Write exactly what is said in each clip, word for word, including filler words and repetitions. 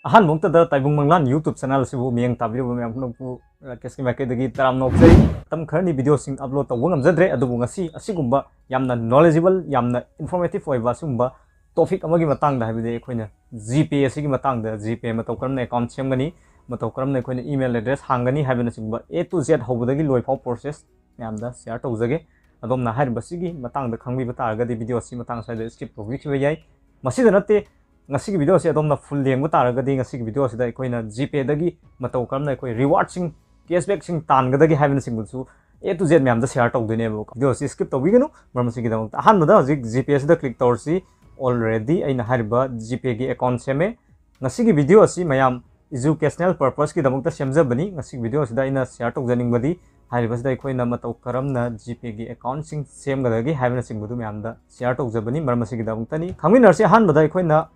ꯑꯍꯥꯟꯕ ꯃꯛꯇꯗ ꯇꯥꯏꯕꯪ ꯃꯪꯂꯥꯟ YouTube channel ꯑꯁꯤꯕꯨ ꯃꯤꯠꯌꯦꯡ ꯇꯥꯕꯤꯔꯤꯕ ꯃꯌꯥꯝ ꯄꯨꯝꯅꯃꯛꯄꯨ ꯔꯥꯀꯦꯁꯀꯤ ꯃꯥꯏꯀꯩꯗꯒꯤ ꯇꯔꯥꯝꯅ ꯑꯣꯛꯆꯔꯤ꯫ ꯃꯇꯝ ꯈꯔꯅꯤ video ꯁꯤꯡ upload ꯇꯧꯕ ꯉꯝꯖꯗ꯭ꯔꯦ, ꯑꯗꯨꯕꯨ ꯉꯁꯤ ꯑꯁꯤꯒꯨꯝꯕ ꯌꯥꯝꯅ knowledgeable, ꯌꯥꯝꯅ informative ꯑꯣꯏꯕ ꯑꯁꯤꯒꯨꯝꯕ topic ꯑꯃꯒꯤ ꯃꯇꯥꯡꯗ, ꯍꯥꯏꯕꯗꯤ ꯑꯩꯈꯣꯏꯅ GPay ꯑꯁꯤꯒꯤ ꯃꯇꯥꯡꯗ, GPay ꯃꯇꯧ ꯀꯔꯝꯅ account ꯁꯦꯝꯒꯅꯤ, ꯃꯇꯧ ꯀꯔꯝꯅ ꯑꯩꯈꯣꯏꯅ email address ꯍꯥꯡꯒꯅꯤ ꯍꯥꯏꯕꯅꯆꯤꯡꯕ A to Z ꯍꯧꯕꯗꯒꯤ ꯂꯣꯏ ꯐꯥꯎ process ꯃꯌꯥꯝꯗ share ꯇꯧꯖꯒꯦ꯫ ꯑꯗꯣꯝꯅ ꯍꯥꯏꯔꯤꯕꯁꯤꯒꯤ ꯃꯇꯥꯡꯗ ꯈꯪꯕꯤꯕ ꯇꯥꯔꯒꯗꯤ video ꯑꯁꯤ ꯃꯇꯥꯡ ꯑꯁ꯭ꯋꯥꯏꯗ skip ꯇꯧꯕꯤꯈꯤꯕ ꯌꯥꯏ꯫ ꯃꯁꯤꯗ ꯅꯠꯇꯦ, ꯉꯁꯤꯒꯤ video ꯑꯁꯤ ꯑꯗꯣꯝꯅ full ꯌꯦꯡꯕ ꯇꯥꯔꯒꯗꯤ ꯉꯁꯤꯒꯤ video ꯑꯁꯤꯗ ꯑꯩꯈꯣꯏꯅ GPay ꯗꯒꯤ ꯃꯇꯧ ꯀꯔꯝꯅ ꯑꯩꯈꯣꯏ reward ꯁꯤꯡ, cashback ꯁꯤꯡ ꯇꯥꯟꯒꯗꯒꯦ ꯍꯥꯏꯕꯅꯆꯤꯡꯕꯗꯨꯁꯨ A to Z ꯃꯌꯥꯝꯗ share ꯇꯧꯗꯣꯏꯅꯦꯕꯀꯣ꯫ Video ꯑꯁꯤ skip ꯇꯧꯕꯤꯒꯅꯨ, ꯃꯔꯝ ꯑꯁꯤꯒꯤꯗꯃꯛꯇ꯫ ꯑꯍꯥꯟꯕꯗ ꯍꯧꯖꯤꯛ GPay ꯑꯁꯤꯗ click ꯇꯧꯔꯁꯤ꯫ Already ꯑꯩꯅ ꯍꯥꯏꯔꯤꯕ GPay ꯒꯤ account ꯁꯦꯝꯃꯦ꯫ ꯉꯁꯤꯒꯤ video ꯑꯁꯤ ꯃꯌꯥꯝ educational purpose ꯀꯤꯗꯃꯛꯇ ꯁꯦꯝꯖꯕꯅꯤ꯫ ꯉꯁꯤꯒꯤ video ꯑꯁꯤꯗ ꯑꯩꯅ share ꯇꯧꯖꯅꯤꯡꯕꯗꯤ ꯍꯥꯏꯔꯤꯕꯁꯤꯗ ꯑꯩꯈꯣꯏꯅ ꯃꯇꯧ ꯀꯔꯝꯅ GPay ꯒꯤ account ꯁꯤꯡ ꯁꯦꯝꯒꯗꯒꯦ ꯍꯥꯏꯕꯅꯆꯤꯡꯕꯗꯨ ꯃꯌꯥꯝꯗ share ꯇꯧꯖꯕꯅꯤ꯫ ꯃꯔꯝ ꯑꯁꯤꯒꯤꯗꯃꯛꯇꯅꯤ꯫ ꯈꯪꯃꯤꯟꯅꯔꯁꯤ꯫ ꯑꯍꯥꯟꯕꯗ ꯑꯩꯈꯣꯏꯅ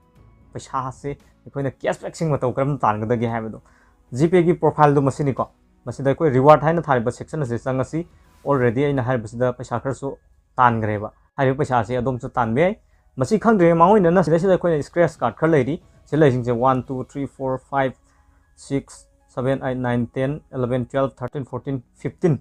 ꯄꯩꯁꯥꯁꯦ, ꯑꯩꯈꯣꯏꯅ cashback ꯁꯤꯡ ꯃꯇꯧ ꯀꯔꯝꯅ ꯇꯥꯟꯒꯗꯒꯦ ꯍꯥꯏꯕꯗꯣ꯫ GPay ꯒꯤ profile ꯗꯨ ꯃꯁꯤꯅꯤꯀꯣ꯫ ꯃꯁꯤꯗ ꯑꯩꯈꯣꯏ reward ꯍꯥꯏꯅ ꯊꯥꯔꯤꯕ section ꯑꯁꯤ ꯆꯪꯉꯁꯤ꯫ Already ꯑꯩꯅ ꯍꯥꯏꯔꯤꯕꯁꯤꯗ ꯄꯩꯁꯥ ꯈꯔꯁꯨ ꯇꯥꯟꯈ꯭ꯔꯦꯕ꯫ ꯍꯥꯏꯔꯤꯕ ꯄꯩꯁꯥꯁꯦ ꯑꯗꯣꯝꯁꯨ ꯇꯥꯟꯕ ꯌꯥꯏ꯫ ꯃꯁꯤ ꯈꯪꯗ꯭ꯔꯤꯉꯩ ꯃꯥꯡꯑꯣꯏꯅꯅ ꯁꯤꯗꯩꯁꯤꯗ ꯑꯩꯈꯣꯏꯅ scratch card ꯈꯔ ꯂꯩꯔꯤ꯫ ꯁꯤꯗ ꯂꯩꯔꯤꯁꯤꯡꯁꯦ one, two, three, four, five, six, seven, eight, nine, ten, eleven, twelve, thirteen, fourteen, fifteen,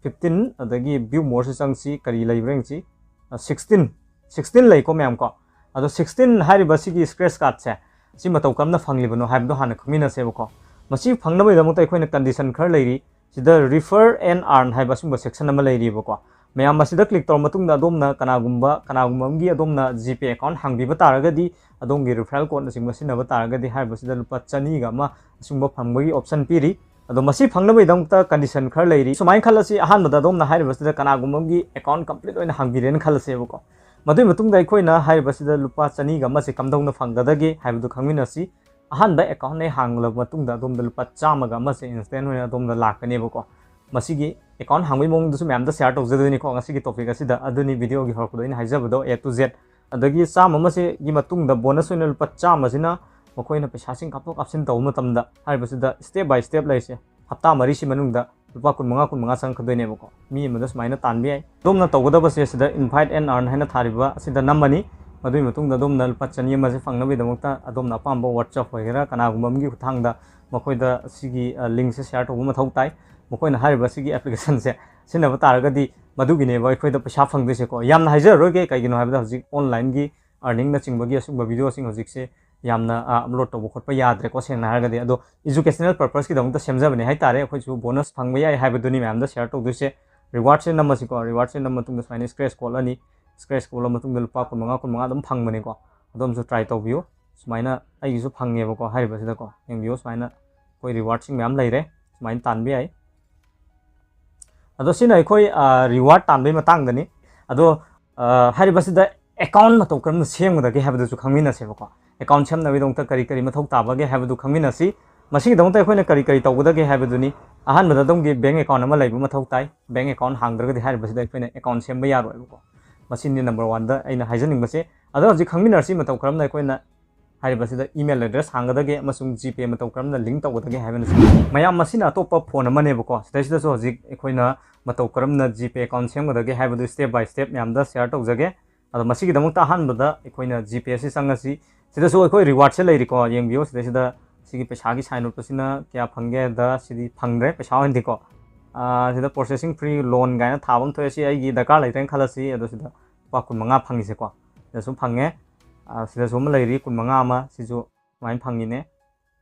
fifteen, ꯑꯗꯒꯤ view more ꯁꯤ ꯆꯪꯁꯤ, ꯀꯔꯤ ꯂꯩꯕ꯭ꯔꯥ ꯌꯦꯡꯁꯤ꯫ ꯑ, sixteen, sixteen ꯂꯩꯀꯣ ꯃꯌꯥꯝ ꯀꯣ꯫ ꯑꯗꯣ sixteen ꯍꯥꯏꯔꯤꯕ ꯁꯤꯒꯤ scratch card ꯁꯦ, ꯁꯤ ꯃꯇꯧ ꯀꯔꯝꯅ ꯐꯪꯂꯤꯕꯅꯣ ꯍꯥꯏꯕꯗꯣ ꯍꯥꯟꯅ ꯈꯪꯃꯤꯟꯅꯁꯦꯕꯀꯣ꯫ ꯃꯁꯤ ꯐꯪꯅꯕꯒꯤꯗꯃꯛꯇ ꯑꯩꯈꯣꯏꯅ condition ꯈꯔ ꯂꯩꯔꯤ꯫ ꯁꯤꯗ refer and earn ꯍꯥꯏꯕ ꯑꯁꯤꯒꯨꯝꯕ section ꯑꯃ ꯂꯩꯔꯤꯕꯀꯣ꯫ ꯃꯌꯥꯝ ꯃꯁꯤꯗ click ꯇꯧꯔ ꯃꯇꯨꯡꯗ ꯑꯗꯣꯝꯅ ꯀꯅꯥꯒꯨꯝꯕ, ꯀꯅꯥꯒꯨꯝꯕ ꯑꯃꯒꯤ ꯑꯗꯣꯝꯅ GPay account ꯍꯥꯡꯕꯤꯕ ꯇꯥꯔꯒꯗꯤ, ꯑꯗꯣꯝꯒꯤ referral code ꯅꯆꯤꯡꯕ ꯁꯤꯖꯤꯟꯅꯕ ꯇꯥꯔꯒꯗꯤ ꯍꯥꯏꯔꯤꯕꯁꯤꯗ ꯂꯨꯄꯥ ꯆꯅꯤꯒ ꯑꯃ ꯑꯁꯤꯒꯨꯝꯕ ꯐꯪꯕꯒꯤ option ꯄꯤꯔꯤ꯫ ꯑꯗꯣ ꯃꯁꯤ ꯐꯪꯅꯕꯒꯤꯗꯃꯛꯇ condition ꯈꯔ ꯂꯩꯔꯤ꯫ ꯁꯨꯃꯥꯏꯅ ꯈꯜꯂꯁꯤ, ꯑꯍꯥꯟꯕꯗ ꯑꯗꯣꯝꯅ ꯍꯥꯏꯔꯤꯕꯁꯤꯗ ꯀꯅꯥꯒꯨꯝꯕ ꯑꯃꯒꯤ account complete ꯑꯣꯏꯅ ꯍꯥꯡꯕꯤꯔꯦꯅ ꯈꯜꯂꯁꯦꯕꯀꯣ꯫ ꯃꯗꯨꯒꯤ ꯃꯇꯨꯡꯗ ꯑꯩꯈꯣꯏꯅ ꯍꯥꯏꯔꯤꯕꯁꯤꯗ ꯂꯨꯄꯥ ꯆꯅꯤꯒ ꯑꯃꯁꯦ ꯀꯝꯗꯧꯅ ꯐꯪꯒꯗꯒꯦ ꯍꯥꯏꯕꯗꯨ ꯈꯪꯃꯤꯟꯅꯁꯤ꯫ ꯑꯍꯥꯟꯕ account ꯑꯩ ꯍꯥꯡꯂꯕ ꯃꯇꯨꯡꯗ ꯑꯗꯣꯝꯗ ꯂꯨꯄꯥ ꯆꯥꯝꯃꯒ ꯑꯃꯁꯦ instant ꯑꯣꯏꯅ ꯑꯗꯣꯝꯗ ꯂꯥꯛꯀꯅꯦꯕꯀꯣ꯫ ꯃꯁꯤꯒꯤ account ꯍꯥꯡꯕꯒꯤ ꯃꯑꯣꯡꯗꯨꯁꯨ ꯃꯌꯥꯝꯗ share ꯇꯧꯖꯗꯣꯏꯅꯤꯀꯣ ꯉꯁꯤꯒꯤ topic ꯑꯁꯤꯗ꯫ ꯑꯗꯨꯅꯤ video ꯒꯤ ꯍꯧꯔꯛꯄꯗ ꯑꯩꯅ ꯍꯥꯏꯖꯕꯗꯣ, A to Z꯫ ꯑꯗꯒꯤ ꯆꯥꯝꯃ ꯑꯃꯁꯤꯒꯤ ꯃꯇꯨꯡꯗ bonus ꯑꯣꯏꯅ ꯂꯨꯄꯥ ꯆꯥꯝꯃꯁꯤꯅ ꯃꯈꯣꯏꯅ ꯄꯩꯁꯥꯁꯤꯡ ꯀꯥꯞꯊꯣꯛ ꯀꯥꯞꯁꯤꯟ ꯇꯧꯕ ꯃꯇꯝꯗ ꯍꯥꯏꯔꯤꯕꯁꯤꯗ step by step ꯂꯩꯔꯤꯁꯦ꯫ ꯍꯞꯇꯥ ꯃꯔꯤꯁꯤ ꯃꯅꯨꯡꯗ ꯂꯨꯄꯥ ꯀꯨꯟꯃꯉꯥ, ꯀꯨꯟꯃꯉꯥ ꯆꯪꯉꯛꯀꯗꯣꯏꯅꯦꯕꯀꯣ꯫ ꯃꯤ ꯑꯃꯗ ꯁꯨꯃꯥꯏꯅ ꯇꯥꯟꯕ ꯌꯥꯏ꯫ ꯑꯗꯣꯝꯅ ꯇꯧꯒꯗꯕꯁꯦ ꯁꯤꯗ invite and earn ꯍꯥꯏꯅ ꯊꯥꯔꯤꯕ ꯑꯁꯤꯗ ꯅꯝꯃꯅꯤ꯫ ꯃꯗꯨꯒꯤ ꯃꯇꯨꯡꯗ ꯑꯗꯣꯝꯅ ꯂꯨꯄꯥ ꯆꯅꯤ ꯑꯃꯁꯦ ꯐꯪꯅꯕꯒꯤꯗꯃꯛꯇ ꯑꯗꯣꯝꯅ ꯑꯄꯥꯝꯕ WhatsApp ꯑꯣꯏꯒꯦꯔꯥ ꯀꯅꯥꯒꯨꯝꯕ ꯑꯃꯒꯤ ꯈꯨꯠꯊꯥꯡꯗ ꯃꯈꯣꯏꯗ ꯁꯤꯒꯤ ꯂꯤꯡꯁꯦ ꯁꯤꯌꯥꯔ ꯇꯧꯕ ꯃꯊꯧ ꯇꯥꯏ꯫ ꯃꯈꯣꯏꯅ ꯍꯥꯏꯔꯤꯕ ꯁꯤꯒꯤ ꯑꯦꯄ꯭ꯂꯤꯀꯦꯁꯟꯁꯦ ꯁꯤꯖꯤꯟꯅꯕ ꯇꯥꯔꯒꯗꯤ ꯃꯗꯨꯒꯤꯅꯦꯕ ꯑꯩꯈꯣꯏꯗ ꯄꯩꯁꯥ ꯐꯪꯗꯣꯏꯁꯦꯀꯣ꯫ ꯌꯥꯝꯅ ꯍꯥꯏꯖꯔꯔꯣꯏꯒꯦ, ꯀꯩꯒꯤꯅꯣ ꯍꯥꯏꯕꯗ ꯍꯧꯖꯤꯛ ꯑꯣꯟꯂꯥꯏꯟꯒꯤ ꯑꯥꯔꯅꯤꯡꯅꯆꯤꯡꯕꯒꯤ ꯑꯁꯤꯒꯨꯝꯕ ꯚꯤꯗꯤꯑꯣꯁꯤꯡ ꯍꯧꯖꯤꯛꯁꯦ ꯌꯥꯝꯅ ꯑꯞꯂꯣꯗ ꯇꯧꯕ ꯈꯣꯠꯄ ꯌꯥꯗ꯭ꯔꯦꯀꯣ, ꯁꯦꯡꯅ ꯍꯥꯏꯔꯒꯗꯤ꯫ ꯑꯗꯣ ꯏꯖꯨꯀꯦꯁꯅꯦꯜ ꯄꯔꯄꯁꯀꯤꯗꯃꯛꯇ ꯁꯦꯝꯖꯕꯅꯦ ꯍꯥꯏꯇꯥꯔꯦ꯫ ꯑꯩꯈꯣꯏꯁꯨ ꯕꯣꯅꯁ ꯐꯪꯕ ꯌꯥꯏ ꯍꯥꯏꯕꯗꯨꯅꯤ ꯃꯌꯥꯝꯗ ꯁꯤꯌꯥꯔ ꯇꯧꯗꯣꯏꯁꯦ꯫ ꯔꯤꯋꯥꯔꯗꯁꯦ ꯅꯝꯃꯁꯤꯀꯣ꯫ ꯔꯤꯋꯥꯔꯗꯁꯦ ꯅꯝꯕ ꯃꯇꯨꯡꯗ ꯁꯨꯃꯥꯏꯅ ꯁ꯭ꯀ꯭ꯔꯦꯆ ꯀꯣꯠ ꯑꯅꯤ, ꯁ꯭ꯀ꯭ꯔꯦꯆ ꯀꯣꯠꯂ ꯃꯇꯨꯡꯗ ꯂꯨꯄꯥ ꯀꯨꯟꯃꯉꯥ, ꯀꯨꯟꯃꯉꯥ ꯑꯗꯨꯝ ꯐꯪꯕꯅꯤꯀꯣ꯫ ꯑꯗꯣꯝꯁꯨ ꯇ꯭ꯔꯥꯏ ꯇꯧꯕꯤꯌꯨ꯫ ꯁꯨꯃꯥꯏꯅ ꯑꯩꯒꯤꯁꯨ ꯐꯪꯉꯦꯕꯀꯣ꯫ ꯍꯥꯏꯔꯤꯕꯁꯤꯗꯀꯣ, ꯌꯦꯡꯕꯤꯌꯨ, ꯁꯨꯃꯥꯏꯅ ꯑꯩꯈꯣꯏ ꯔꯤꯋꯥꯔꯗꯁꯤꯡ ꯃꯌꯥꯝ ꯂꯩꯔꯦ, ꯁꯨꯃꯥꯏꯅ ꯇꯥꯟꯕ ꯌꯥꯏ꯫ ꯑꯗꯣ ꯁꯤꯅ ꯑꯩꯈꯣꯏ ꯔꯤꯋꯥꯔꯗ ꯇꯥꯟꯕꯒꯤ ꯃꯇꯥꯡꯗꯅꯤ꯫ ꯑꯗꯣ ꯍꯥꯏꯔꯤꯕꯁꯤꯗ ꯑꯦꯀꯥꯎꯟ ꯃꯇꯧ ꯀꯔꯝꯅ ꯁꯦꯝꯒꯗꯒꯦ ꯍꯥꯏꯕꯗꯨꯁꯨ ꯈꯪꯃꯤꯟꯅꯁꯦꯕꯀꯣ꯫ ꯑꯦꯀꯥꯎꯟ ꯁꯦꯝꯅꯕꯒꯤꯗꯃꯛꯇ ꯀꯔꯤ ꯀꯔꯤ ꯃꯊꯧ ꯇꯥꯕꯒꯦ ꯍꯥꯏꯕꯗꯨ ꯈꯪꯃꯤꯟꯅꯁꯤ꯫ ꯃꯁꯤꯒꯤꯗꯃꯛꯇ ꯑꯩꯈꯣꯏꯅ ꯀꯔꯤ ꯀꯔꯤ ꯇꯧꯒꯗꯒꯦ ꯍꯥꯏꯕꯗꯨꯅꯤ꯫ ꯑꯍꯥꯟꯕꯗ ꯑꯗꯣꯝꯒꯤ ꯕꯦꯡ ꯑꯦꯀꯥꯎꯟ ꯑꯃ ꯂꯩꯕ ꯃꯊꯧ ꯇꯥꯏ꯫ ꯕꯦꯡ ꯑꯦꯀꯥꯎꯟ ꯍꯥꯡꯗ꯭ꯔꯒꯗꯤ ꯍꯥꯏꯔꯤꯕꯁꯤꯗ ꯑꯩꯈꯣꯏꯅ ꯑꯦꯀꯥꯎꯟ ꯁꯦꯝꯕ ꯌꯥꯔꯣꯏꯕꯀꯣ꯫ ꯃꯁꯤꯅꯤ ꯅꯝꯕꯔ ꯋꯥꯟꯗ ꯑꯩꯅ ꯍꯥꯏꯖꯅꯤꯡꯕꯁꯦ꯫ ꯑꯗꯣ ꯍꯧꯖꯤꯛ ꯈꯪꯃꯤꯟꯅꯔꯁꯤ ꯃꯇꯧ ꯀꯔꯝꯅ ꯑꯩꯈꯣꯏꯅ ꯍꯥꯏꯔꯤꯕꯁꯤꯗ ꯏꯃꯦꯜ ꯑꯦꯗ꯭ꯔꯦꯁ ꯍꯥꯡꯒꯗꯒꯦ ꯑꯃꯁꯨꯡ ꯖꯤꯄꯦ ꯃꯇꯧ ꯀꯔꯝꯅ ꯂꯤꯡ ꯇꯧꯒꯗꯒꯦ ꯍꯥꯏꯕꯅꯆꯤꯡꯕ꯫ ꯃꯌꯥꯝ, ꯃꯁꯤꯅ ꯑꯇꯣꯞꯄ ꯐꯣꯟ ꯑꯃꯅꯦꯕꯀꯣ꯫ ꯁꯤꯗꯩꯁꯤꯗꯁꯨ ꯍꯧꯖꯤꯛ ꯑꯩꯈꯣꯏꯅ ꯃꯇꯧ ꯀꯔꯝꯅ ꯖꯤꯄꯦ ꯑꯦꯀꯥꯎꯟ ꯁꯦꯝꯒꯗꯒꯦ ꯍꯥꯏꯕꯗꯨ ꯁ꯭ꯇꯦꯞ ꯕꯥꯏ ꯁ꯭ꯇꯦꯞ ꯃꯌꯥꯝꯗ ꯁꯤꯌꯥꯔ ꯇꯧꯖꯒꯦ꯫ ꯑꯗꯣ ꯃꯁꯤꯒꯤꯗꯃꯛꯇ ꯑꯍꯥꯟꯕꯗ ꯑꯩꯈꯣꯏꯅ ꯖꯤꯄꯦꯁꯤ ꯆꯪꯉꯁꯤ꯫ ꯁꯤꯗꯁꯨ ꯑꯩꯈꯣꯏ ꯔꯤꯋꯥꯔꯗꯁꯦ ꯂꯩꯔꯤꯀꯣ, ꯌꯦꯡꯕꯤꯌꯨ꯫ ꯁꯤꯗꯩꯁꯤꯗ ꯁꯤꯒꯤ ꯄꯩꯁꯥꯒꯤ ꯁꯥꯏꯟ ꯎꯠꯄꯁꯤꯅ ꯀꯌꯥ ꯐꯪꯒꯦ ꯍꯥꯏꯕꯗ ꯁꯤꯗꯤ ꯐꯪꯗ꯭ꯔꯦ, ꯄꯩꯁꯥ ꯑꯣꯏꯅꯗꯤꯀꯣ꯫ ꯑꯥ, ꯁꯤꯗ ꯄ꯭ꯔꯣꯁꯦꯁꯤꯡ ꯐ꯭ꯔꯤ ꯂꯣꯟ ꯀꯥꯏꯅ ꯊꯥꯕ ꯑꯃ ꯊꯣꯛꯑꯦ꯫ ꯁꯤ ꯑꯩꯒꯤ ꯗꯔꯀꯥꯔ ꯂꯩꯇ꯭ꯔꯦꯅ ꯈꯜꯂꯁꯤ꯫ ꯑꯗꯣ ꯁꯤꯗ ꯂꯨꯄꯥ ꯀꯨꯟꯃꯉꯥ ꯐꯪꯉꯤꯁꯦꯀꯣ, ꯁꯤꯗꯁꯨ ꯐꯪꯉꯦ꯫ ꯑꯥ, ꯁꯤꯗꯁꯨ ꯑꯃ ꯂꯩꯔꯤ, ꯀꯨꯟꯃꯉꯥ ꯑꯃ, ꯁꯤꯁꯨ ꯁꯨꯃꯥꯏꯅ ꯐꯪꯉꯤꯅꯦ꯫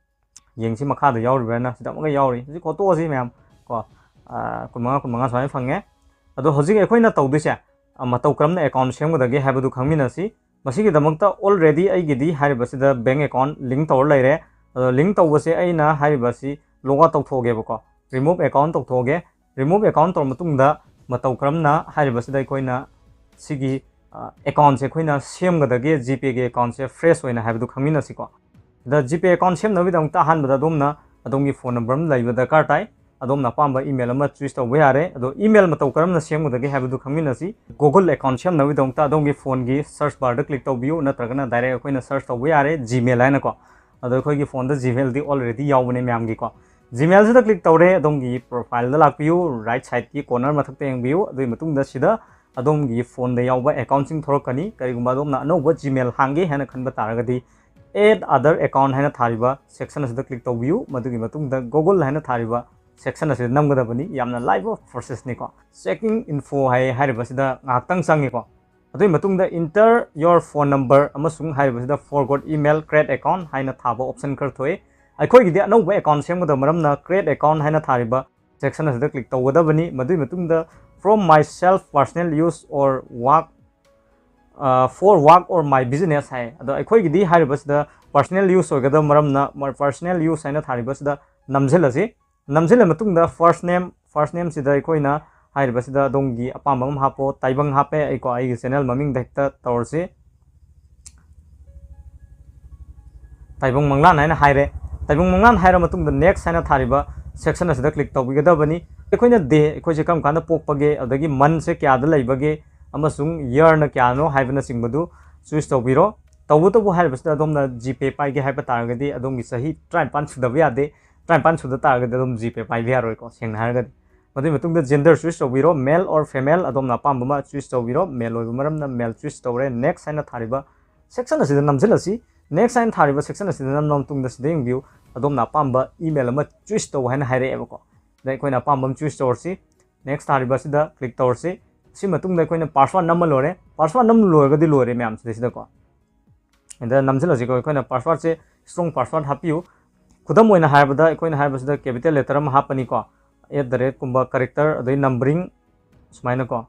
ꯌꯦꯡꯁꯤ ꯃꯈꯥꯗ ꯌꯥꯎꯔꯤꯕ꯭ꯔꯥꯅ꯫ ꯁꯤꯗ ꯑꯃꯒ ꯌꯥꯎꯔꯤ꯫ ꯍꯧꯖꯤꯛ ꯈꯣꯠꯇꯣꯛꯑꯁꯤ ꯃꯌꯥꯝ ꯀꯣ꯫ ꯑꯥ, ꯀꯨꯟꯃꯉꯥ, ꯀꯨꯟꯃꯉꯥ ꯁꯨꯃꯥꯏꯅ ꯐꯪꯉꯦ꯫ ꯑꯗꯣ ꯍꯧꯖꯤꯛ ꯑꯩꯈꯣꯏꯅ ꯇꯧꯗꯣꯏꯁꯦ, ꯑꯥ, ꯃꯇꯧ ꯀꯔꯝꯅ ꯑꯦꯀꯥꯎꯟ ꯁꯦꯝꯒꯗꯒꯦ ꯍꯥꯏꯕꯗꯨ ꯈꯪꯃꯤꯟꯅꯁꯤ꯫ ꯃꯁꯤꯒꯤꯗꯃꯛꯇ already ꯑꯩꯒꯤꯗꯤ ꯍꯥꯏꯔꯤꯕꯁꯤꯗ ꯕꯦꯡ ꯑꯦꯀꯥꯎꯟ ꯂꯤꯡ ꯇꯧꯔ ꯂꯩꯔꯦ꯫ ꯑꯗꯣ ꯂꯤꯡ ꯇꯧꯕꯁꯦ ꯑꯩꯅ ꯍꯥꯏꯔꯤꯕꯁꯤ ꯂꯣꯒ ꯑꯥꯎꯠ ꯇꯧꯊꯣꯛꯑꯒꯦꯕꯀꯣ꯫ ꯔꯤꯃꯨꯚ ꯑꯦꯀꯥꯎꯟ ꯇꯧꯊꯣꯛꯑꯒꯦ꯫ ꯔꯤꯃꯨꯚ ꯑꯦꯀꯥꯎꯟ ꯇꯧꯔ ꯃꯇꯨꯡꯗ ꯃꯇꯧ ꯀꯔꯝꯅ ꯍꯥꯏꯔꯤꯕꯁꯤꯗ ꯑꯩꯈꯣꯏꯅ ꯁꯤꯒꯤ, ꯑ, ꯑꯦꯀꯥꯎꯟꯁꯦ ꯑꯩꯈꯣꯏꯅ ꯁꯦꯝꯒꯗꯒꯦ ꯖꯤꯄꯦꯒꯤ ꯑꯦꯀꯥꯎꯟꯁꯦ ꯐ꯭ꯔꯦꯁ ꯑꯣꯏꯅ ꯍꯥꯏꯕꯗꯨ ꯈꯪꯃꯤꯟꯅꯁꯤꯀꯣ꯫ ꯁꯤꯗ ꯖꯤꯄꯦ ꯑꯦꯀꯥꯎꯟ ꯁꯦꯝꯅꯕꯒꯤꯗꯃꯛꯇ ꯑꯍꯥꯟꯕꯗ ꯑꯗꯣꯝꯅ ꯑꯗꯣꯝꯒꯤ ꯐꯣꯟ ꯅꯝꯕꯔ ꯑꯃ ꯂꯩꯕ ꯗꯔꯀꯥꯔ ꯇꯥꯏ꯫ ꯑꯗꯣꯝꯅ ꯑꯄꯥꯝꯕ ꯏꯃꯦꯜ ꯑꯃ ꯆꯨꯁ ꯇꯧꯕ ꯌꯥꯔꯦ꯫ ꯑꯗꯣ ꯏꯃꯦꯜ ꯃꯇꯧ ꯀꯔꯝꯅ ꯁꯦꯝꯒꯗꯒꯦ ꯍꯥꯏꯕꯗꯨ ꯈꯪꯃꯤꯟꯅꯁꯤ꯫ ꯒꯨꯒꯜ ꯑꯦꯀꯥꯎꯟ ꯁꯦꯝꯅꯕꯒꯤꯗꯃꯛꯇ ꯑꯗꯣꯝꯒꯤ ꯐꯣꯟꯒꯤ ꯁꯔꯆ ꯕꯥꯔꯗ ꯀ꯭ꯂꯤꯛ ꯇꯧꯕꯤꯌꯨ, ꯅꯠꯇ꯭ꯔꯒꯅ ꯗꯥꯏꯔꯦꯛ ꯑꯩꯈꯣꯏꯅ ꯁꯔꯆ ꯇꯧꯕ ꯌꯥꯔꯦ, ꯖꯤꯃꯦꯜ ꯍꯥꯏꯅꯀꯣ꯫ ꯑꯗꯣ ꯑꯩꯈꯣꯏꯒꯤ ꯐꯣꯟꯗ ꯖꯤꯃꯦꯜꯗꯤ already ꯌꯥꯎꯕꯅꯦ ꯃꯌꯥꯝꯒꯤꯀꯣ꯫ ꯖꯤꯃꯦꯜꯁꯤꯗ ꯀ꯭ꯂꯤꯛ ꯇꯧꯔꯦ, ꯑꯗꯣꯝꯒꯤ ꯄ꯭ꯔꯣꯐꯥꯏꯜꯗ ꯂꯥꯛꯄꯤꯌꯨ, ꯔꯥꯏꯠ ꯁꯥꯏꯠꯀꯤ ꯀꯣꯔꯅꯔ ꯃꯊꯛꯇ ꯌꯦꯡꯕꯤꯌꯨ꯫ ꯑꯗꯨꯒꯤ ꯃꯇꯨꯡꯗ ꯁꯤꯗ ꯑꯗꯣꯝꯒꯤ ꯐꯣꯟꯗ ꯌꯥꯎꯕ ꯑꯦꯀꯥꯎꯟꯁꯤꯡ ꯊꯣꯔꯛꯀꯅꯤ꯫ ꯀꯔꯤꯒꯨꯝꯕ ꯑꯗꯣꯝꯅ ꯑꯅꯧꯕ Gmail ꯍꯥꯡꯒꯦ ꯍꯥꯏꯅ ꯈꯟꯕ ꯇꯥꯔꯒꯗꯤ, Add other account ꯍꯥꯏꯅ ꯊꯥꯔꯤꯕ ꯁꯦꯛꯁꯟ ꯑꯁꯤꯗ ꯀ꯭ꯂꯤꯛ ꯇꯧꯕꯤꯌꯨ꯫ ꯃꯗꯨꯒꯤ ꯃꯇꯨꯡꯗ Google ꯍꯥꯏꯅ ꯊꯥꯔꯤꯕ ꯁꯦꯛꯁꯟ ꯑꯁꯤꯗ ꯅꯝꯒꯗꯕꯅꯤ꯫ ꯌꯥꯝꯅ ꯂꯥꯏꯕ ꯄ꯭ꯔꯣꯁꯦꯁꯅꯤꯀꯣ꯫ Checking info ꯍꯥꯏ ꯍꯥꯏꯔꯤꯕꯁꯤꯗ ꯉꯥꯏꯍꯥꯛꯇꯪ ꯆꯪꯉꯤꯀꯣ꯫ ꯑꯗꯨꯒꯤ ꯃꯇꯨꯡꯗ Enter your phone number ꯑꯃꯁꯨꯡ ꯍꯥꯏꯔꯤꯕꯁꯤꯗ Forgot email, Create account ꯍꯥꯏꯅ ꯊꯥꯕ ꯑꯣꯞꯁꯟ ꯈꯔ ꯊꯣꯛꯏ꯫ ꯑꯩꯈꯣꯏꯒꯤꯗꯤ ꯑꯅꯧꯕ ꯑꯦꯀꯥꯎꯟ ꯁꯦꯝꯒꯗꯕ ꯃꯔꯝꯅ Create account ꯍꯥꯏꯅ ꯊꯥꯔꯤꯕ ꯁꯦꯛꯁꯟ ꯑꯁꯤꯗ ꯀ꯭ꯂꯤꯛ ꯇꯧꯒꯗꯕꯅꯤ꯫ ꯃꯗꯨꯒꯤ ꯃꯇꯨꯡꯗ From myself, personal use or work, for work or my business ꯍꯥꯏ꯫ ꯑꯗꯣ ꯑꯩꯈꯣꯏꯒꯤꯗꯤ ꯍꯥꯏꯔꯤꯕꯁꯤꯗ personal use ꯑꯣꯏꯒꯗꯕ ꯃꯔꯝꯅ personal use ꯍꯥꯏꯅ ꯊꯥꯔꯤꯕꯁꯤꯗ ꯅꯝꯁꯤꯜꯂꯁꯤ꯫ ꯅꯝꯁꯤꯜꯂ ꯃꯇꯨꯡꯗ first name, first nameꯁꯤꯗ ꯑꯩꯈꯣꯏꯅ ꯍꯥꯏꯔꯤꯕꯁꯤꯗ ꯑꯗꯣꯝꯒꯤ ꯑꯄꯥꯝꯕ ꯑꯃ ꯍꯥꯞꯄꯣ꯫ ꯇꯥꯏꯕꯪ ꯍꯥꯞꯄꯦ ꯑꯩꯀꯣ, ꯑꯩꯒꯤ ꯆꯦꯅꯦꯜ ꯃꯃꯤꯡꯗ ꯍꯦꯛꯇ ꯇꯧꯔꯁꯤ꯫ ꯇꯥꯏꯕꯪ ꯃꯪꯂꯥꯟ ꯍꯥꯏꯅ ꯍꯥꯏꯔꯦ꯫ ꯇꯥꯏꯕꯪ ꯃꯪꯂꯥꯟ ꯍꯥꯏꯔ ꯃꯇꯨꯡꯗ Next ꯍꯥꯏꯅ ꯊꯥꯔꯤꯕ ꯁꯦꯛꯁꯟ ꯑꯁꯤꯗ ꯀ꯭ꯂꯤꯛ ꯇꯧꯕꯤꯒꯗꯕꯅꯤ꯫ ꯑꯩꯈꯣꯏꯅ ꯗꯦ, ꯑꯩꯈꯣꯏꯁꯦ ꯀꯔꯝ ꯀꯥꯟꯗ ꯄꯣꯛꯄꯒꯦ, ꯑꯗꯒꯤ ꯃꯟꯁꯦ ꯀꯌꯥꯗ ꯂꯩꯕꯒꯦ ꯑꯃꯁꯨꯡ ꯌꯔꯅ ꯀꯌꯥꯅꯣ ꯍꯥꯏꯕꯅꯆꯤꯡꯕꯗꯨ ꯆꯨꯁ ꯇꯧꯕꯤꯔꯣ꯫ ꯇꯧꯕꯇꯕꯨ ꯍꯥꯏꯔꯤꯕꯁꯤꯗ ꯑꯗꯣꯝꯅ ꯖꯤꯄꯦ ꯄꯥꯏꯒꯦ ꯍꯥꯏꯕ ꯇꯥꯔꯒꯗꯤ ꯑꯗꯣꯝꯒꯤ ꯆꯍꯤ ꯇꯔꯥꯅꯤꯄꯥꯟ ꯁꯨꯗꯕ ꯌꯥꯗꯦ꯫ ꯇꯔꯥꯅꯤꯄꯥꯟ ꯁꯨꯗ ꯇꯥꯔꯒꯗꯤ ꯑꯗꯨꯝ ꯖꯤꯄꯦ ꯄꯥꯏꯕ ꯌꯥꯔꯣꯏꯀꯣ, ꯁꯦꯡꯅ ꯍꯥꯏꯔꯒꯗꯤ꯫ ꯃꯗꯨꯒꯤ ꯃꯇꯨꯡꯗ gender ꯆꯨꯁ ꯇꯧꯕꯤꯔꯣ, male or female, ꯑꯗꯣꯝꯅ ꯑꯄꯥꯝꯕ ꯑꯃ ꯆꯨꯁ ꯇꯧꯕꯤꯔꯣ꯫ Male ꯑꯣꯏꯕ ꯃꯔꯝꯅ male ꯆꯨꯁ ꯇꯧꯔꯦ꯫ Next ꯍꯥꯏꯅ ꯊꯥꯔꯤꯕ ꯁꯦꯛꯁꯟ ꯑꯁꯤꯗ ꯅꯝꯁꯤꯜꯂꯁꯤ꯫ Next ꯍꯥꯏꯅ ꯊꯥꯔꯤꯕ ꯁꯦꯛꯁꯟ ꯑꯁꯤꯗ ꯅꯝꯂꯕ ꯃꯇꯨꯡꯗ ꯁꯤꯗ ꯌꯦꯡꯕꯤꯌꯨ, ꯑꯗꯣꯝꯅ ꯑꯄꯥꯝꯕ ꯏꯃꯦꯜ ꯑꯃ ꯆꯨꯁ ꯇꯧ ꯍꯥꯏꯅ ꯍꯥꯏꯔꯛꯑꯦꯕꯀꯣ꯫ ꯑꯗ ꯑꯩꯈꯣꯏꯅ ꯑꯄꯥꯝꯕ ꯑꯃ ꯆꯨꯁ ꯇꯧꯔꯁꯤ꯫ Next ꯊꯥꯔꯤꯕ ꯑꯁꯤꯗ ꯀ꯭ꯂꯤꯛ ꯇꯧꯔꯁꯤ꯫ ꯁꯤ ꯃꯇꯨꯡꯗ ꯑꯩꯈꯣꯏꯅ ꯄꯥꯁꯋꯥꯔꯗ ꯅꯝꯃ ꯂꯣꯏꯔꯦ꯫ ꯄꯥꯁꯋꯥꯔꯗ ꯅꯝꯃ ꯂꯣꯏꯔꯒꯗꯤ ꯂꯣꯏꯔꯦ ꯃꯌꯥꯝ, ꯁꯤꯗꯩꯁꯤꯗꯀꯣ꯫ ꯑꯗ ꯅꯝꯁꯤꯜꯂꯁꯤꯀꯣ, ꯑꯩꯈꯣꯏꯅ ꯄꯥꯁꯋꯥꯔꯗꯁꯦ strong password ꯍꯥꯞꯄꯤꯌꯨ꯫ ꯈꯨꯗꯝ ꯑꯣꯏꯅ ꯍꯥꯏꯔꯕꯗ ꯑꯩꯈꯣꯏꯅ ꯍꯥꯏꯔꯤꯕꯁꯤꯗ capital letter ꯑꯃ ꯍꯥꯞꯄꯅꯤꯀꯣ, at the rate ꯀꯨꯝꯕ character, ꯑꯗꯩ numbering, ꯁꯨꯃꯥꯏꯅꯀꯣ꯫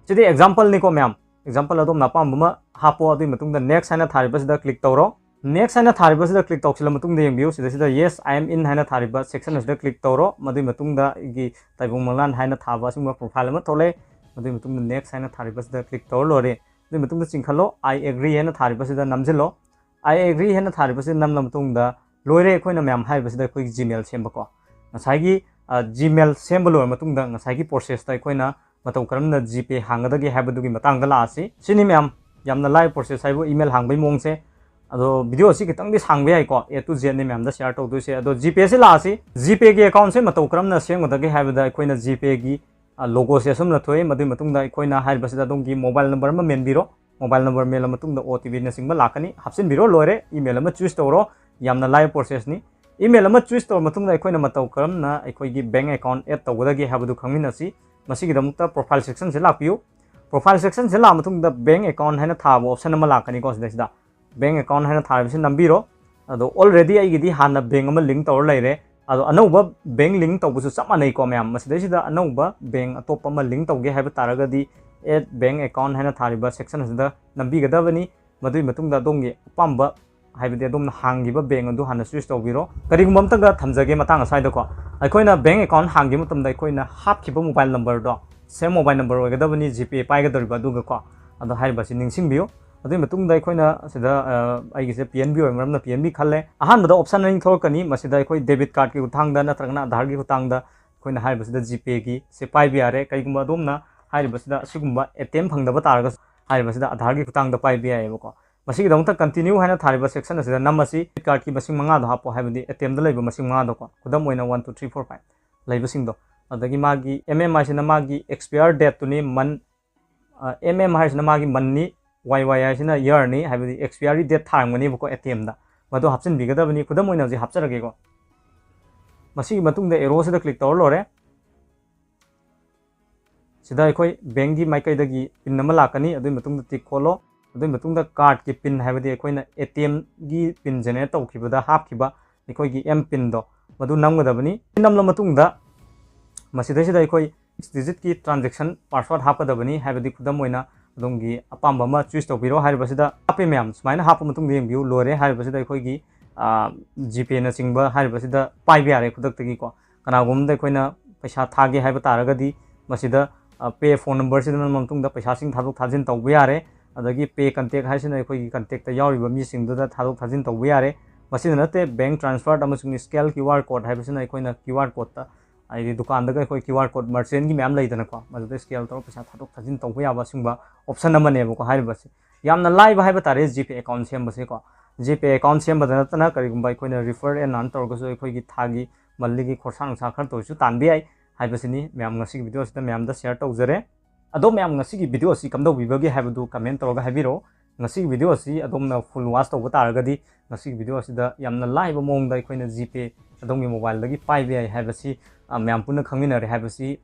ꯁꯤꯗꯤ exampleꯅꯤꯀꯣ ꯃꯌꯥꯝ, example ꯑꯗꯣꯝꯅ ꯑꯄꯥꯝꯕ ꯑꯃ ꯍꯥꯞꯄꯣ꯫ ꯑꯗꯨꯒꯤ ꯃꯇꯨꯡꯗ Next ꯍꯥꯏꯅ ꯊꯥꯔꯤꯕꯁꯤꯗ ꯀ꯭ꯂꯤꯛ ꯇꯧꯔꯣ꯫ Next ꯍꯥꯏꯅ ꯊꯥꯔꯤꯕꯁꯤꯗ ꯀ꯭ꯂꯤꯛ ꯇꯧꯁꯤꯜꯂ ꯃꯇꯨꯡꯗ ꯌꯦꯡꯕꯤꯌꯨ, ꯁꯤꯗꯩꯁꯤꯗ Yes, I am in ꯍꯥꯏꯅ ꯊꯥꯔꯤꯕ ꯁꯦꯛꯁꯟ ꯑꯁꯤꯗ ꯀ꯭ꯂꯤꯛ ꯇꯧꯔꯣ꯫ ꯃꯗꯨꯒꯤ ꯃꯇꯨꯡꯗ ꯑꯩꯒꯤ ꯇꯥꯏꯕꯪ ꯃꯪꯂꯥꯟ ꯍꯥꯏꯅ ꯊꯥꯕ ꯑꯁꯤꯒꯨꯝꯕ profile ꯑꯃ ꯊꯣꯛꯂꯛꯑꯦ꯫ ꯃꯗꯨꯒꯤ ꯃꯇꯨꯡꯗ Next ꯍꯥꯏꯅ ꯊꯥꯔꯤꯕꯁꯤꯗ ꯀ꯭ꯂꯤꯛ ꯇꯧꯔ ꯂꯣꯏꯔꯦ꯫ ꯑꯗꯨꯒꯤ ꯃꯇꯨꯡꯗ ꯆꯤꯡꯈꯠꯂꯣ, I agree ꯍꯥꯏꯅ ꯊꯥꯔꯤꯕꯁꯤꯗ ꯅꯝꯁꯤꯜꯂꯣ꯫ I agree ꯍꯥꯏꯅ ꯊꯥꯔꯤꯕꯁꯤꯗ ꯅꯝꯂ ꯃꯇꯨꯡꯗ ꯂꯣꯏꯔꯦ ꯑꯩꯈꯣꯏꯅ ꯃꯌꯥꯝ ꯍꯥꯏꯔꯤꯕꯁꯤꯗ ꯑꯩꯈꯣꯏꯒꯤ Gmail ꯁꯦꯝꯕꯀꯣ꯫ ꯉꯁꯥꯏꯒꯤ, ꯑ, Gmail ꯁꯦꯝꯕ ꯂꯣꯏꯔ ꯃꯇꯨꯡꯗ ꯉꯁꯥꯏꯒꯤ ꯄ꯭ꯔꯣꯁꯦꯁꯇ ꯑꯩꯈꯣꯏꯅ ꯃꯇꯧ ꯀꯔꯝꯅ ꯖꯤꯄꯦ ꯍꯥꯡꯒꯗꯒꯦ ꯍꯥꯏꯕꯗꯨꯒꯤ ꯃꯇꯥꯡꯗ ꯂꯥꯛꯑꯁꯤ꯫ ꯁꯤꯅꯤ ꯃꯌꯥꯝ, ꯌꯥꯝꯅ ꯂꯥꯏ ꯄ꯭ꯔꯣꯁꯦꯁ ꯍꯥꯏꯕꯨ ꯏꯃꯦꯜ ꯍꯥꯡꯕꯒꯤ ꯃꯑꯣꯡꯁꯦ꯫ ꯑꯗꯣ video ꯑꯁꯤ ꯈꯤꯇꯪꯗꯤ ꯁꯥꯡꯕ ꯌꯥꯏꯀꯣ, A to Z ꯅꯤ ꯃꯌꯥꯝꯗ share ꯇꯧꯗꯣꯏꯁꯦ꯫ ꯑꯗꯣ GPay ꯁꯤ ꯂꯥꯛꯑꯁꯤ, GPay ꯒꯤ account ꯁꯦ ꯃꯇꯧ ꯀꯔꯝꯅ ꯁꯦꯝꯒꯗꯒꯦ ꯍꯥꯏꯕꯗ ꯑꯩꯈꯣꯏꯅ GPay ꯒꯤ logo ꯁꯦ ꯑꯁꯨꯝꯅ ꯊꯣꯛꯑꯦ꯫ ꯃꯗꯨꯒꯤ ꯃꯇꯨꯡꯗ ꯑꯩꯈꯣꯏꯅ ꯍꯥꯏꯔꯤꯕꯁꯤꯗ ꯑꯗꯣꯝꯒꯤ mobile number ꯑꯃ ꯃꯦꯟꯕꯤꯔꯣ꯫ Mobile number ꯃꯦꯜꯂ ꯃꯇꯨꯡꯗ OTP ꯅꯆꯤꯡꯕ ꯂꯥꯛꯀꯅꯤ, ꯍꯥꯞꯆꯤꯟꯕꯤꯔꯣ, ꯂꯣꯏꯔꯦ꯫ Email ꯑꯃ choose ꯇꯧꯔꯣ, ꯌꯥꯝꯅ ꯂꯥꯏꯕ process ꯅꯤ꯫ Email ꯑꯃ choose ꯇꯧꯔ ꯃꯇꯨꯡꯗ ꯑꯩꯈꯣꯏꯅ ꯃꯇꯧ ꯀꯔꯝꯅ ꯑꯩꯈꯣꯏꯒꯤ bank account add ꯇꯧꯒꯗꯒꯦ ꯍꯥꯏꯕꯗꯨ ꯈꯪꯃꯤꯟꯅꯁꯤ꯫ ꯃꯁꯤꯒꯤꯗꯃꯛꯇ profile section ꯁꯦ ꯂꯥꯛꯄꯤꯌꯨ꯫ Profile section ꯁꯦ ꯂꯥꯛꯑ ꯃꯇꯨꯡꯗ bank account ꯍꯥꯏꯅ ꯊꯥꯕ option ꯑꯃ ꯂꯥꯛꯀꯅꯤꯀꯣ꯫ ꯁꯤꯗꯩꯁꯤꯗ bank account ꯍꯥꯏꯅ ꯊꯥꯔꯤꯕꯁꯤ ꯅꯝꯕꯤꯔꯣ꯫ ꯑꯗꯣ already ꯑꯩꯒꯤꯗꯤ ꯍꯥꯟꯅ bank ꯑꯃ link ꯇꯧꯔ ꯂꯩꯔꯦ꯫ ꯑꯗꯣ ꯑꯅꯧꯕ bank link ꯇꯧꯕꯁꯨ ꯆꯞ ꯃꯥꯟꯅꯩꯀꯣ ꯃꯌꯥꯝ꯫ ꯃꯁꯤꯗꯩꯁꯤꯗ ꯑꯅꯧꯕ bank ꯑꯇꯣꯞꯄ ꯑꯃ link ꯇꯧꯒꯦ ꯍꯥꯏꯕ ꯇꯥꯔꯒꯗꯤ add bank account ꯍꯥꯏꯅ ꯊꯥꯔꯤꯕ section ꯑꯁꯤꯗ ꯅꯝꯕꯤꯒꯗꯕꯅꯤ꯫ ꯃꯗꯨꯒꯤ ꯃꯇꯨꯡꯗ ꯑꯗꯣꯝꯒꯤ ꯑꯄꯥꯝꯕ, ꯍꯥꯏꯕꯗꯤ ꯑꯗꯣꯝꯅ ꯍꯥꯡꯈꯤꯕ bank ꯑꯗꯨ ꯍꯥꯟꯅ choose ꯇꯧꯕꯤꯔꯣ꯫ ꯀꯔꯤꯒꯨꯝꯕ ꯑꯝꯇꯒ ꯊꯝꯖꯒꯦ ꯃꯇꯥꯡ ꯑꯁ꯭ꯋꯥꯏꯗꯀꯣ, ꯑꯩꯈꯣꯏꯅ bank account ꯍꯥꯡꯈꯤꯕ ꯃꯇꯝꯗ ꯑꯩꯈꯣꯏꯅ ꯍꯥꯞꯈꯤꯕ mobile number ꯗꯣ same mobile number ꯑꯣꯏꯒꯗꯕꯅꯤ GPay ꯄꯥꯏꯒꯗꯧꯔꯤꯕ ꯑꯗꯨꯒꯀꯣ꯫ ꯑꯗꯣ ꯍꯥꯏꯔꯤꯕꯁꯤ ꯅꯤꯡꯁꯤꯡꯕꯤꯌꯨ꯫ ꯑꯗꯨꯒꯤ ꯃꯇꯨꯡꯗ ꯑꯩꯈꯣꯏꯅ ꯁꯤꯗ, ꯑ, ꯑꯩꯒꯤꯁꯦ PNB ꯑꯣꯏꯕ ꯃꯔꯝꯅ PNB ꯈꯜꯂꯦ꯫ ꯑꯍꯥꯟꯕꯗ option ꯑꯅꯤ ꯊꯣꯛꯂꯛꯀꯅꯤ꯫ ꯃꯁꯤꯗ ꯑꯩꯈꯣꯏ debit card ꯀꯤ ꯈꯨꯠꯊꯥꯡꯗ ꯅꯠꯇ꯭ꯔꯒꯅ Aadhaar ꯒꯤ ꯈꯨꯠꯊꯥꯡꯗ ꯑꯩꯈꯣꯏꯅ ꯍꯥꯏꯔꯤꯕꯁꯤꯗ GPay ꯒꯤꯁꯦ ꯄꯥꯏꯕ ꯌꯥꯔꯦ꯫ ꯀꯔꯤꯒꯨꯝꯕ ꯑꯗꯣꯝꯅ ꯍꯥꯏꯔꯤꯕꯁꯤꯗ ꯑꯁꯤꯒꯨꯝꯕ ATM ꯐꯪꯗꯕ ꯇꯥꯔꯒꯁꯨ ꯍꯥꯏꯔꯤꯕꯁꯤꯗ Aadhaar ꯒꯤ ꯈꯨꯠꯊꯥꯡꯗ ꯄꯥꯏꯕ ꯌꯥꯏꯑꯕꯀꯣ꯫ ꯃꯁꯤꯒꯤꯗꯃꯛꯇ continue ꯍꯥꯏꯅ ꯊꯥꯔꯤꯕ section ꯑꯁꯤꯗ ꯅꯝꯃꯁꯤ꯫ Debit card ꯀꯤ ꯃꯁꯤꯡ ꯃꯉꯥꯗꯣ ꯍꯥꯞꯄꯣ, ꯍꯥꯏꯕꯗꯤ ATM ꯗ ꯂꯩꯕ ꯃꯁꯤꯡ ꯃꯉꯥꯗꯣꯀꯣ꯫ ꯈꯨꯗꯝ ꯑꯣꯏꯅ one two three four five ꯂꯩꯕꯁꯤꯡꯗꯣ꯫ ꯑꯗꯒꯤ ꯃꯥꯒꯤ MM ꯍꯥꯏꯁꯤꯅ ꯃꯥꯒꯤ expire date ꯇꯨꯅꯤ, month, ꯑ, MM ꯍꯥꯏꯁꯤꯅ ꯃꯥꯒꯤ month ꯅꯤ, YY ꯍꯥꯏꯁꯤꯅ year ꯅꯤ, ꯍꯥꯏꯕꯗꯤ expiry date ꯊꯥꯔꯝꯒꯅꯦꯕꯀꯣ ATM ꯗ꯫ ꯃꯗꯨ ꯍꯥꯞꯆꯤꯟꯕꯤꯒꯗꯕꯅꯤ꯫ ꯈꯨꯗꯝ ꯑꯣꯏꯅ ꯍꯧꯖꯤꯛ ꯍꯥꯞꯆꯔꯒꯦꯀꯣ꯫ ꯃꯁꯤꯒꯤ ꯃꯇꯨꯡꯗ arrow ꯁꯤꯗ click ꯇꯧꯔ ꯂꯣꯏꯔꯦ꯫ ꯁꯤꯗ ꯑꯩꯈꯣꯏ bank ꯀꯤ ꯃꯥꯏꯀꯩꯗꯒꯤ pin ꯑꯃ ꯂꯥꯛꯀꯅꯤ꯫ ꯑꯗꯨꯒꯤ ꯃꯇꯨꯡꯗ tick ꯈꯣꯠꯂꯣ꯫ ꯑꯗꯨꯒꯤ ꯃꯇꯨꯡꯗ card ꯀꯤ pin, ꯍꯥꯏꯕꯗꯤ ꯑꯩꯈꯣꯏꯅ ATM ꯒꯤ pin generate ꯇꯧꯈꯤꯕꯗ ꯍꯥꯞꯈꯤꯕ ꯑꯩꯈꯣꯏꯒꯤ M pin ꯗꯣ, ꯃꯗꯨ ꯅꯝꯒꯗꯕꯅꯤ꯫ ꯅꯝꯂ ꯃꯇꯨꯡꯗ ꯃꯁꯤꯗꯩꯁꯤꯗ ꯑꯩꯈꯣꯏ six digit ꯀꯤ transaction password ꯍꯥꯞꯀꯗꯕꯅꯤ꯫ ꯍꯥꯏꯕꯗꯤ ꯈꯨꯗꯝ ꯑꯣꯏꯅ ꯑꯗꯣꯝꯒꯤ ꯑꯄꯥꯝꯕ ꯑꯃ choose ꯇꯧꯕꯤꯔꯣ꯫ ꯍꯥꯏꯔꯤꯕꯁꯤꯗ ꯍꯥꯞꯄꯦ ꯃꯌꯥꯝ꯫ ꯁꯨꯃꯥꯏꯅ ꯍꯥꯞꯄ ꯃꯇꯨꯡꯗ ꯌꯦꯡꯕꯤꯌꯨ, ꯂꯣꯏꯔꯦ꯫ ꯍꯥꯏꯔꯤꯕꯁꯤꯗ ꯑꯩꯈꯣꯏꯒꯤ, ꯑ, GPay ꯅꯆꯤꯡꯕ ꯍꯥꯏꯔꯤꯕꯁꯤꯗ ꯄꯥꯏꯕ ꯌꯥꯔꯦ ꯈꯨꯗꯛꯇꯒꯤꯀꯣ꯫ ꯀꯅꯥꯒꯨꯝꯕꯗ ꯑꯩꯈꯣꯏꯅ ꯄꯩꯁꯥ ꯊꯥꯒꯦ ꯍꯥꯏꯕ ꯇꯥꯔꯒꯗꯤ ꯃꯁꯤꯗ, ꯑ, pay phone number ꯁꯤꯗ ꯅꯝꯃ ꯃꯇꯨꯡꯗ ꯄꯩꯁꯥꯁꯤꯡ ꯊꯥꯗꯣꯛ ꯊꯥꯖꯤꯟ ꯇꯧꯕ ꯌꯥꯔꯦ꯫ ꯑꯗꯒꯤ pay contact ꯍꯥꯏꯁꯤꯅ ꯑꯩꯈꯣꯏꯒꯤ contact ꯇ ꯌꯥꯎꯔꯤꯕ ꯃꯤꯁꯤꯡꯗꯨꯗ ꯊꯥꯗꯣꯛ ꯊꯥꯖꯤꯟ ꯇꯧꯕ ꯌꯥꯔꯦ꯫ ꯃꯁꯤꯗ ꯅꯠꯇꯦ, bank transfer ꯑꯃꯁꯨꯡ scan QR code ꯍꯥꯏꯕꯁꯤꯅ ꯑꯩꯈꯣꯏꯅ QR code ꯇ, ꯍꯥꯏꯗꯤ ꯗꯨꯀꯥꯟꯗꯒ ꯑꯩꯈꯣꯏ QR code merchant ꯒꯤ ꯃꯌꯥꯝ ꯂꯩꯗꯅꯀꯣ, ꯃꯗꯨꯗ scan ꯇꯧꯔꯒ ꯄꯩꯁꯥ ꯊꯥꯗꯣꯛ ꯊꯥꯖꯤꯟ ꯇꯧꯕ ꯌꯥꯕ ꯑꯁꯤꯒꯨꯝꯕ option ꯑꯃꯅꯦꯕꯀꯣ ꯍꯥꯏꯔꯤꯕꯁꯤ꯫ ꯌꯥꯝꯅ ꯂꯥꯏꯕ ꯍꯥꯏꯕ ꯇꯥꯔꯦ GPay account ꯁꯦꯝꯕꯁꯦꯀꯣ꯫ GPay account ꯁꯦꯝꯕꯗ ꯅꯠꯇꯅ ꯀꯔꯤꯒꯨꯝꯕ ꯑꯩꯈꯣꯏꯅ refer and earn ꯇꯧꯔꯒꯁꯨ ꯑꯩꯈꯣꯏꯒꯤ ꯊꯥꯒꯤ monthly ꯒꯤ ꯈꯣꯔꯁꯥ ꯅꯨꯡꯁꯥ ꯈꯔ ꯇꯧꯔꯁꯨ ꯇꯥꯟꯕ ꯌꯥꯏ ꯍꯥꯏꯕꯁꯤꯅꯤ ꯃꯌꯥꯝ ꯉꯁꯤꯒꯤ video ꯑꯁꯤꯗ ꯃꯌꯥꯝꯗ share ꯇꯧꯖꯔꯦ꯫ ꯑꯗꯣ ꯃꯌꯥꯝ ꯉꯁꯤꯒꯤ video ꯑꯁꯤ ꯀꯝꯗꯧꯕꯤꯕꯒꯦ ꯍꯥꯏꯕꯗꯨ comment ꯇꯧꯔꯒ ꯍꯥꯏꯕꯤꯔꯛꯑꯣ꯫ ꯉꯁꯤꯒꯤ video ꯑꯁꯤ ꯑꯗꯣꯝꯅ full watch ꯇꯧꯕ ꯇꯥꯔꯒꯗꯤ ꯉꯁꯤꯒꯤ video ꯑꯁꯤꯗ ꯌꯥꯝꯅ ꯂꯥꯏꯕ ꯃꯑꯣꯡꯗ ꯑꯩꯈꯣꯏꯅ GPay ꯑꯗꯣꯝꯒꯤ mobile ꯗꯒꯤ ꯄꯥꯏꯕ ꯌꯥꯏ ꯍꯥꯏꯕꯁꯤ, ꯑ, ꯃꯌꯥꯝ ꯄꯨꯟꯅ ꯈꯪꯃꯤꯟꯅꯔꯦ ꯍꯥꯏꯕꯁꯤ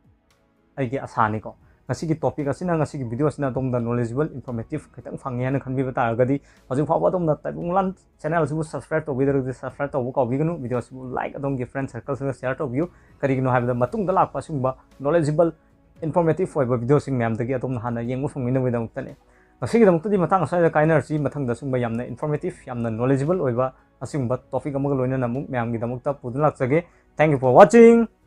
ꯑꯩꯒꯤ ꯑꯁꯥꯅꯤꯀꯣ꯫ ꯉꯁꯤꯒꯤ topic ꯑꯁꯤꯅ, ꯉꯁꯤꯒꯤ video ꯑꯁꯤꯅ ꯑꯗꯣꯝꯗ knowledgeable, informative ꯈꯤꯇꯪ ꯐꯪꯉꯦ ꯍꯥꯏꯅ ꯈꯟꯕꯤꯕ ꯇꯥꯔꯒꯗꯤ ꯍꯧꯖꯤꯛ ꯐꯥꯎꯕ ꯑꯗꯣꯝꯅ ꯇꯥꯏꯕꯪ ꯂꯥꯟ channel ꯑꯁꯤꯕꯨ subscribe ꯇꯧꯕꯤꯗ꯭ꯔꯒꯗꯤ subscribe ꯇꯧꯕ ꯀꯥꯎꯕꯤꯒꯅꯨ꯫ Video ꯑꯁꯤꯕꯨ like, ꯑꯗꯣꯝꯒꯤ friend circle ꯁꯤꯡꯗ share ꯇꯧꯕꯤꯌꯨ꯫ ꯀꯔꯤꯒꯤꯅꯣ ꯍꯥꯏꯕꯗ ꯃꯇꯨꯡꯗ ꯂꯥꯛꯄ ꯑꯁꯤꯒꯨꯝꯕ knowledgeable, informative ꯑꯣꯏꯕ video ꯁꯤꯡ ꯃꯌꯥꯝꯗꯒꯤ ꯑꯗꯣꯝꯅ ꯍꯥꯟꯅ ꯌꯦꯡꯕ ꯐꯪꯕꯤꯅꯕꯒꯤꯗꯃꯛꯇꯅꯤ꯫ ꯉꯁꯤꯒꯤꯗꯃꯛꯇꯗꯤ ꯃꯇꯥꯡ ꯑꯁ꯭ꯋꯥꯏꯗ ꯀꯥꯏꯅꯔꯁꯤ꯫ ꯃꯊꯪꯗ ꯑꯁꯤꯒꯨꯝꯕ ꯌꯥꯝꯅ informative, ꯌꯥꯝꯅ knowledgeable ꯑꯣꯏꯕ ꯑꯁꯤꯒꯨꯝꯕ topic ꯑꯃꯒ ꯂꯣꯏꯅꯅ ꯑꯃꯨꯛ ꯃꯌꯥꯝꯒꯤꯗꯃꯛꯇ ꯄꯨꯗꯨꯅ ꯂꯥꯛꯆꯒꯦ꯫ Thank you for watching.